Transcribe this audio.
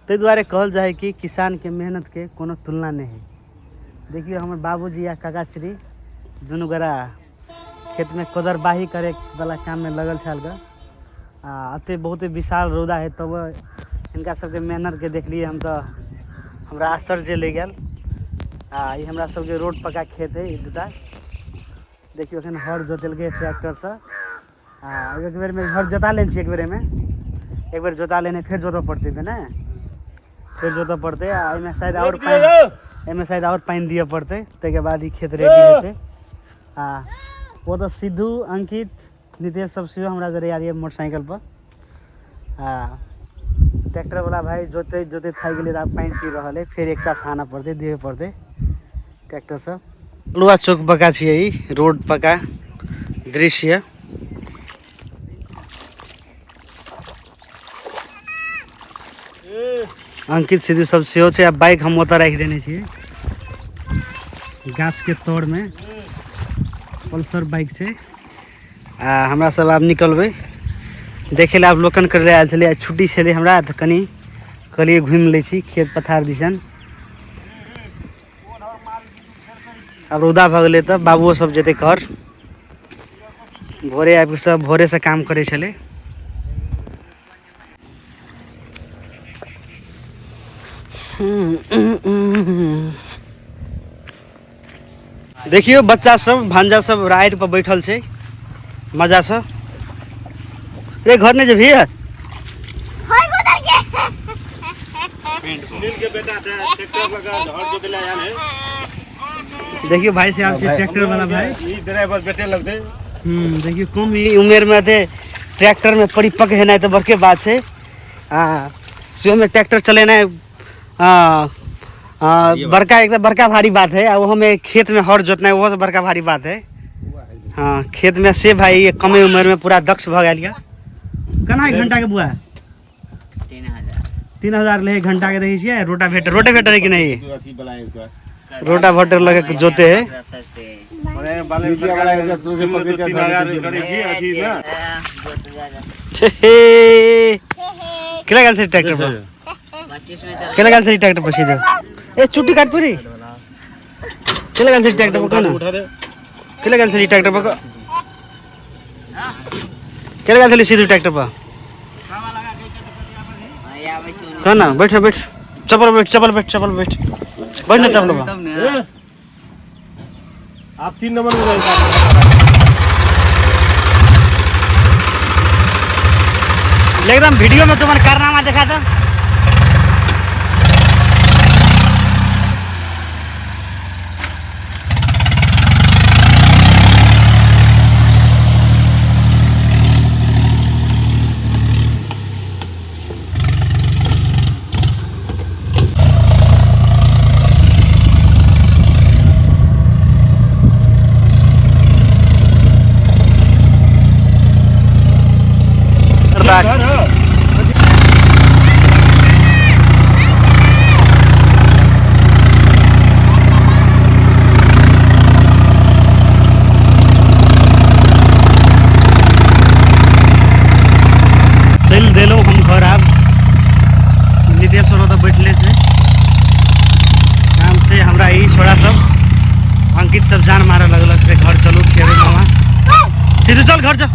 ताहि दुआरे कहल जाइ है कि किसानके मेहनतके कोनो तुलना नहि है। देखियौ हमर बाबूजी आ काकाश्री दुनू गोरा खेतमे कोदरबाही करे वाला काममे लगल छल ग। आ एते बहुते विशाल रौदा है तब हिनका सबके मेहनतके देखलियै हम तऽ हमरा आश्चर्य लागि गेल। आ ई हमरा सबके रोड पका खेत है ई दूटा। देखियौ एखन हर जोतेलकै ट्रैक्टरसँ। आ एक बेरमे हर जोता लेने छियै, एक बेरमे एक बेर जोता लेने फेर जोतऽ पड़तै ने, फेर जोतऽ पड़तै। आ एहिमे शायद आओर पानि, एहिमे शायद आओर पानि दिअ पड़तै, ताहिके बाद ई खेत रेडी हेतै। आ ओ तऽ सिद्धू अंकित नितेश सब सेहो हमरा जरे आयल यऽ मोटरसाइकिल पर। आ ट्रैक्टर वाला भाई जोतैत जोतैत थाकि गेलै, आब पानि पी रहल है, फेर एक चास आनऽ पड़तै, दिअ पड़तै ट्रैक्टरसँ। लुआ चौक पका छियै ई रोड पका दृश्य। अंकित सिद्धू सब सेहो छै। आ बाइक हम ओतऽ राखि देने छियै गाछके तरमे, पल्सर बाइक छै। आ हमरा सब आब निकलबै देखै लए। आब लोकन करै लए आयल छलै, आइ छुट्टी छलै हमरा तऽ कनि कहलियै घुमि लै छी खेत पथार दिसन। आब रौदा भऽ गेलै तऽ बाबुओ सब जेतै घर। भोरे आबि कऽ सब भोरेसँ काम करै छलै। देखियौ बच्चा सब भांजा सब राइड पर बैठल छै मजासँ। रे घर नहि जेबही? देखियौ भाई से आयल छै ट्रैक्टर वाला भाई। ई ड्राइवर बेटे लगतै। देखियौ कम ई उमेर में ते ट्रैक्टर में परिपक्व हेनाइ तऽ बड़के बात छै। आ सेहोमे ट्रैक्टर चलेनाइ बड़का एकदम बड़का भारी बात है। आ ओहोमे खेत में हर जोतनाइ ओहो से बड़का भारी बात है। हाँ खेत में से भाई ये कमे उम्र में पूरा दक्ष भऽ गेल यऽ। केना एक घंटा के बुआ? 3000 ले घंटा के देखै छियै। रोटावेटर, रोटावेटर है कि नहीं? रोटावेटर लगे के जोते है। केला गेल छै ट्रैक्टर पर? केला गेल छै ट्रैक्टर पर सीधे? ए चुट्टी काट पूरी। केला गेल छै ट्रैक्टर पर? कोना केला गेल छै ट्रैक्टर पर? केला गेल छलै सीधे ट्रैक्टर पर? कह ना, बैठ बैठ चप्पल बैठ चप्पल बैठ चप्पल बैठ बैठ ना चप्पल पर। आप 3 नंबर में जाइए। एकदम वीडियो में तुम्हारे कारनामा देखा था। चलि देलहुँ हम घर। आब नितेश्वर ओतऽ बैठले छै, काम छै हमरा। ई छोड़ा सब अंकित सब जान मारऽ लगलक से घर चलू खेबै मामा। सीधे चल घर चल।